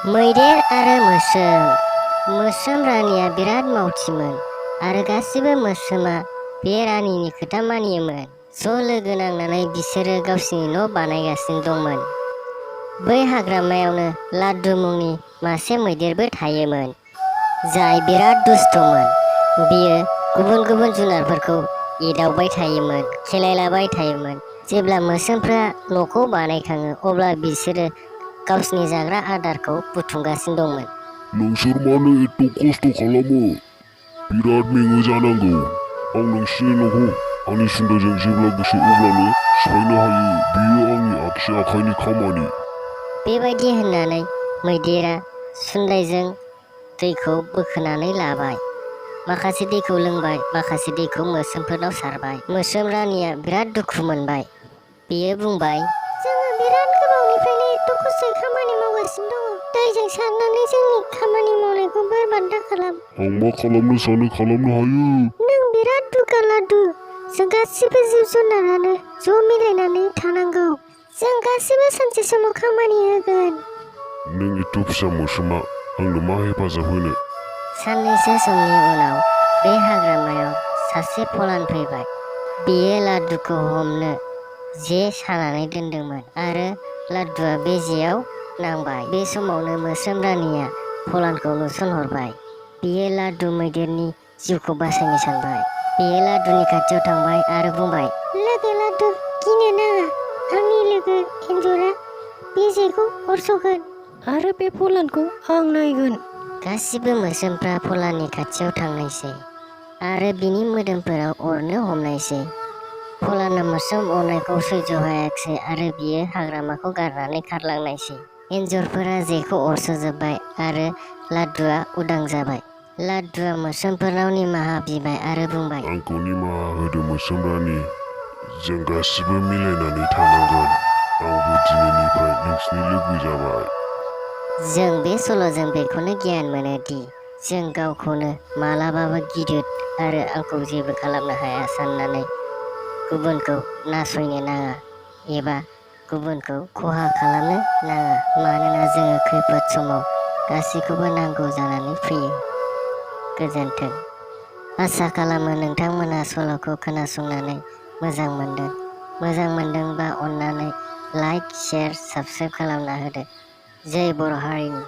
मैदेर आरो मोस्रोम रानिया बिराद मावथिमोन आरो गासिबो मोस्रोमा बे रानिनि खोथा मानियोमोन। ज' लोगो नांनानै बिसोरो गावसिनि न' बानायगासिनो दंमोन। बै हाग्रामायावनो लाड्डु मुंनि मासे मैदेरबो थायोमोन, जाय बिराद दुस्थ'मोन। बियो गुबुन गुबुन जुनारफोरखौ एदावबाय थायोमोन, खेलायलाबाय थायोमोन। जेब्ला मोस्रोमफ्रा न'खौ बानायखाङो अब्ला बिसोरो गावसिनि जाग्रा आदारखौ बुथुमगासिनो दंमोन। नोंसोर मानो एथ' खस्थ' खालामो? बिराद मेङो जानांगौ। आं नोंसिनि न'खौ आंनि सुन्दाजों जेब्ला गोसो अब्लानो सिफायनो हायो। बेयो आंनि आगसि आखाइनि खामानि। बेबायदि होननानै मैदेरा सुन्दायजों दैखौ बोखोनानै लाबाय। माखासे दैखौ लोंबाय, माखासे दैखौ मोस्रोमफोरनाव सारबाय। मोस्रोम रानिया बिराद दुखु मोनबाय। बियो बुंबाय, जोङो बिराद गोबावनिफ्रायनो एथ' खस्थ'यै खामानि मावगासिनो दङ। दैजों सारनानै जोंनि खामानि मावनायखौ बरबाद दाखालाम। आं मा खालामनो सानो खालामनो हायो। नों बिराद दुगा लाड्डु। जों गासिबो जिब जुनारानो ज' मिलायनानै थानांगौ। जों गासिबो सानसे समाव खामानि होगोन। नों एथ' फिसा मोस्रोमा आंनो मा हेफाजाब होनो? साननैसो समनि उनाव बे हाग्रामायाव सासे फलान फैबाय। बियो लाड्डुखौ हमनो जे सानानै दोनदोंमोन आरो लाड्डुआ बे जेयाव नांबाय। बे समावनो मोस्रोम रानिया फलानखौ नुसनहरबाय। बियो लाड्डु मैदेरनि जिउखौ बासायनो सानबाय। बियो लाड्डुनि खाथियाव थांबाय आरो बुंबाय, लोगो लाड्डु, गिनो नाङा। आंनि लोगो एन्जरा बे जेखौ अरस'गोन आरो बे फलानखौ आं नायगोन। गासिबो मोस्रोमफ्रा फलाननि खाथियाव थांनायसै आरो बिनि मोदोमफोराव अरनो हमनायसै। फलाना मोस्रोम अरनायखौ सैज' हायाखिसै आरो बियो हाग्रामाखौ गारनानै खारलांनायसै। एन्जरफोरा जेखौ अरस'जोब्बाय आरो लाड्डुआ उदां जाबाय। लाड्डुआ मोस्रोमफोरनाव निमाहा बिबाय आरो बुंबाय, आंखौ निमाहा होदो मोस्रोम रानि। जों गासिबो मिलायनानै थानांगोन। आंबो दिनैनिफ्राय नोंसिनि लोगो जाबाय। जों बे सल'जों बेखौनो गियान मोनो दि जों गावखौनो मालाबाबो गिदिर आरो आंखौ जेबो खालामनो हाया साननानै गुबुनखौ नासयनो नाङा एबा गुबुनखौ खहा खालामनो नाङा। मानोना जोङो खैफोद समाव गासैखौबो नांगौ जानानै फैयो। गोजोन्थों। आसा खालामो नोंथांमोना सल'खौ खोनासंनानै मोजां मोनदों। मोजां मोनदोंबा अन्नानै लाइक, शेयार, साबस्क्राइब खालामना होदो। जय बर' हारिनि।